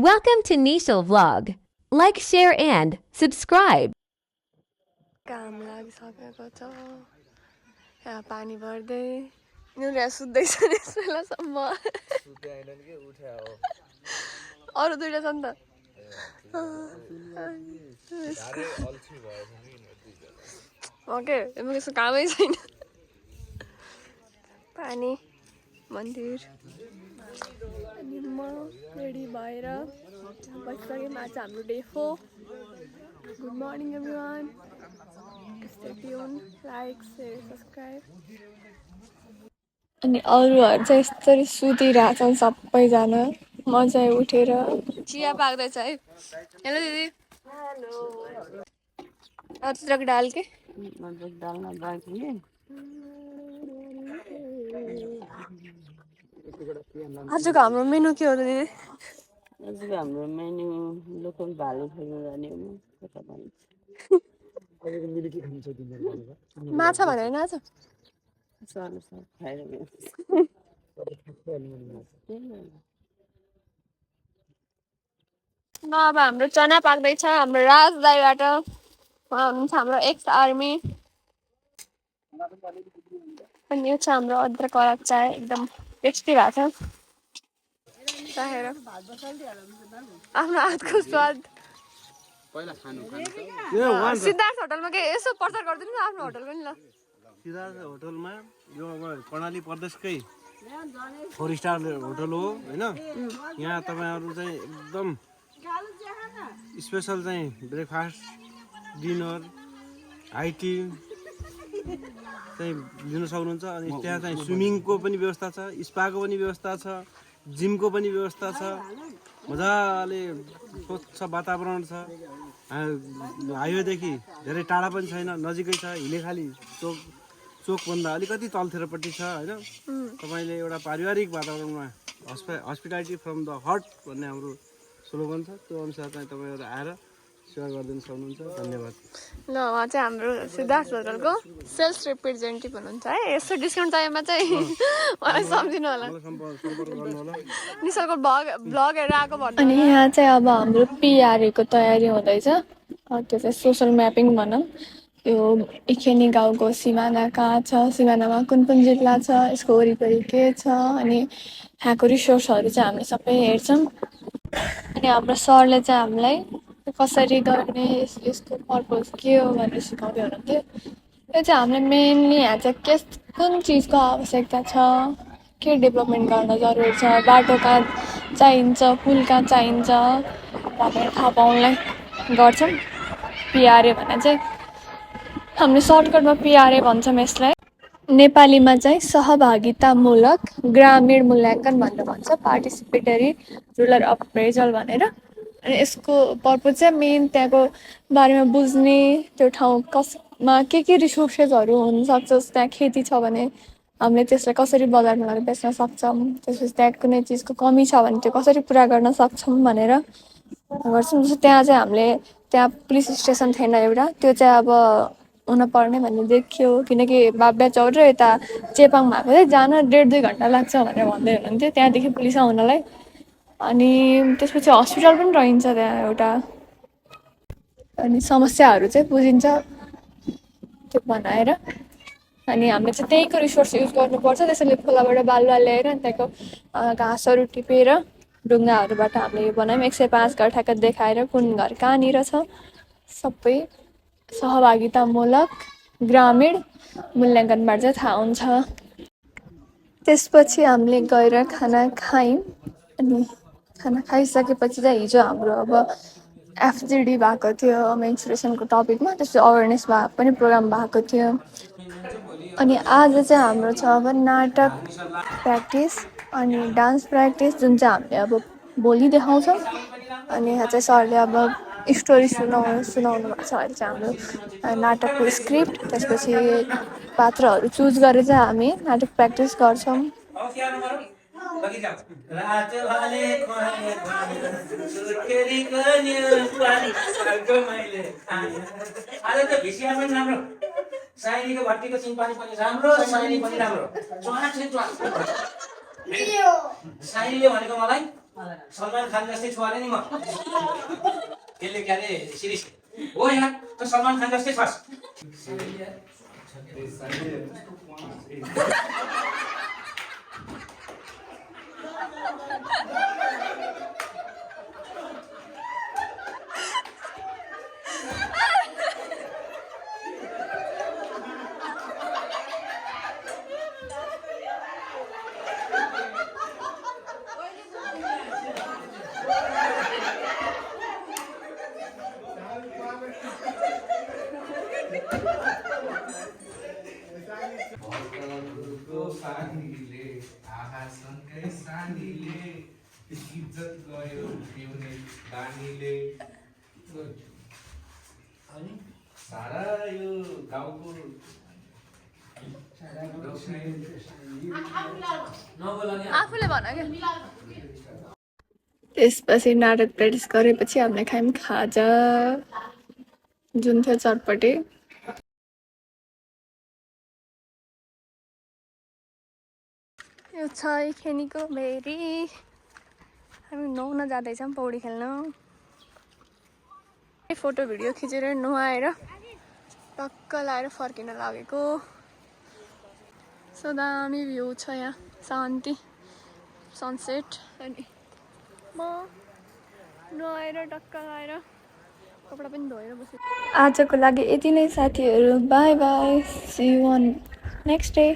Welcome to Nishal Vlog. Like, share, and subscribe. काम लागिसकेको छ यहाँ पानी पर्दै नुरिया सुत्दैछ नि बेलासम्म अरू दुईटा छ नि त ओके यसो कामै छैन पानी मन्दिर अनि म रेडी भएर बसिसकेँ आज हाम्रो day 4 good morning everyone Stay tuned, like, share, subscribe. अनि अरूहरू चाहिँ यस्तरी सुतिरहेछन् सबैजना म चाहिँ उठेर चिया पाक्दैछ है हेलो दिदी हेलो अदरक डाल के अदरक डालना बाकी है। आजको हाम्रो मेनु के हो त दिदी आजको हाम्रो मेन्यु लोकल भाले खानु जाने हो कता भन्छ माछा भनेर होइन आज सानो सानो खाएर गयो न अब हाम्रो चना पाक्दैछ हाम्रो राज दाइबाट उहाँ हुनुहुन्छ हाम्रो एक्स आर्मी अनि यो छ हाम्रो अदरक वाला चाय एकदम टेस्टी भएको छ राखेर आफ्नो हातको स्वाद सिद्धार्थ होटलमा के यसो प्रचार गरिदिनु न आफ्नो होटल पनि ल सिद्धार्थ होटलमा यो अब कर्णाली प्रदेशकै 4 स्टार होटल हो हैन यहाँ तपाईहरु चाहिँ एकदम स्पेशल चाहिँ ब्रेकफास्ट डिनर हाई टी चाहिँ लिन सक्नुहुन्छ अनि त्यहाँ चाहिँ स्विमिङको पनि व्यवस्था छ स्पाको पनि व्यवस्था छ जिमको पनि व्यवस्था छ मजाले स्वच्छ वातावरण छ हाइवेदेखि धेरै टाढा पनि छैन नजिकै छ हिलेखाली चोकभन्दा अलिकति तलतिरपट्टि छ हैन तपाईले एउटा पारिवारिक वातावरणमा हस्पिटालिटी फ्रम द हार्ट भन्ने हाम्रो स्लोगन छ त्यो अनुसार चाहिँ तपाईहरु आएर सेवा गरिदिन सक्नुहुन्छ धन्यवाद ल उहाँ चाहिँ हाम्रो सिद्धार्थ होटलको सेल्स रिप्रेजेन्टेटिभ हुनुहुन्छ है यसो डिस्काउन्ट चाहिएमा चाहिँ मलाई सम्झिनु होला निशलको ब्लग हेरेर आएको भन्नु अनि यहाँ चाहिँ अब हाम्रो पिआरएको तयारी हुँदैछ त्यो चाहिँ सोसल म्यापिङ भनौँ यो इखेनी गाउँको सिमाना कहाँ छ सिमानामा कुन कुन जिल्ला छ यसको वरिपरि के छ अनि यहाँको रिसोर्सहरू चाहिँ हामीले सबै हेर्छौँ अनि हाम्रो सरले चाहिँ हामीलाई कसरी गर्ने यसको पर्पज के हो भनेर सिकाउँदै हुनुहुन्थ्यो यो चाहिँ हामीले मेनली यहाँ चाहिँ कुन चिजको आवश्यकता छ के डेभलपमेन्ट गर्न जरुरी छ बाटो कहाँ चाहिन्छ पुल कहाँ चाहिन्छ भनेर थाहा पाउनलाई गर्छौँ पिआरए भने चाहिँ हामीले सर्टकटमा पिआरए भन्छौँ यसलाई नेपालीमा चाहिँ सहभागितामूलक ग्रामीण मूल्याङ्कन भनेर भन्छ पार्टिसिपेटरी रुरल अप्रेजल भनेर अनि यसको पर्पज चाहिँ मेन त्यहाँको बारेमा बुझ्ने त्यो ठाउँ कसमा के रिसोर्सेसहरू हुनसक्छ त्यहाँ खेती छ भने हामीले त्यसलाई कसरी बजारमा लगेर बेच्न सक्छौँ त्यसपछि त्यहाँ कुनै चिजको कमी छ भने त्यो कसरी पुरा गर्न सक्छौँ भनेर गर्छौँ जस्तो त्यहाँ चाहिँ हामीले त्यहाँ पुलिस स्टेसन थिएन एउटा त्यो चाहिँ अब हुनपर्ने भन्ने देखियो किनकि बाब्या चौर र यता चेपाङ भएको चाहिँ जान 1.5-2 घन्टा लाग्छ भनेर भन्दै हुनुहुन्थ्यो त्यहाँदेखि पुलिस आउनलाई अनि त्यसपछि हस्पिटल पनि रहन्छ त्यहाँ एउटा अनि समस्याहरू चाहिँ बुझिन्छ त्यो बनाएर अनि हामीले चाहिँ त्यहीको रिसोर्स युज गर्नुपर्छ त्यसैले खोलाबाट बालुवा ल्याएर अनि त्यहाँको घाँसहरू टिपेर ढुङ्गाहरूबाट हामीले यो बनायौँ 105 गठाका देखाएर कुन घर कहाँनिर छ सबै सहभागितामूलक ग्रामीण मूल्याङ्कनबाट चाहिँ थाहा हुन्छ त्यसपछि हामीले गएर खाना खायौँ अनि खाना खाइसकेपछि चाहिँ हिजो हाम्रो अब एफजिडी भएको थियो मेन्सुरेसनको टपिकमा त्यसपछि अवेरनेस पनि प्रोग्राम भएको थियो अनि आज चाहिँ हाम्रो छ अब नाटक प्र्याक्टिस अनि डान्स प्र्याक्टिस जुन चाहिँ हामीले अब भोलि देखाउँछौँ अनि यहाँ चाहिँ सरले अब स्टोरी सुनाउनु भएको छ अहिले चाहिँ हाम्रो नाटकको स्क्रिप्ट त्यसपछि पात्रहरू चुज गरेर चाहिँ हामी नाटक प्र्याक्टिस गर्छौँ साइनीको भट्टीको चिनपानी पनि राम्रो साइनी पनि राम्रो साइनीले भनेको मलाई सलमान खान जस्तै छु अरे नि म त्यसले के अरे सिरिस हो यार त सलमान खान जस्तै छस् सानीले आकाशकै सानीले इज्जत गयो पिउने बानीले सारा यो गाउँको आफूले भन क्या त्यसपछि नाटक प्र्याक्टिस गरेपछि हामीले खायौँ खाजा जुन थियो चटपटे यो छ खेनीको भेरी हामी नुहाउन जाँदैछौँ पौडी खेल्न फोटो भिडियो खिचेर नुहाएर टक्क लाएर फर्किन लागेको सो दामी भ्यू छ यहाँ शान्ति सनसेट अनि म नुहाएर टक्क लाएर कपडा पनि धोएर बसेँ आजको लागि यति नै साथीहरू bye bye see you on next day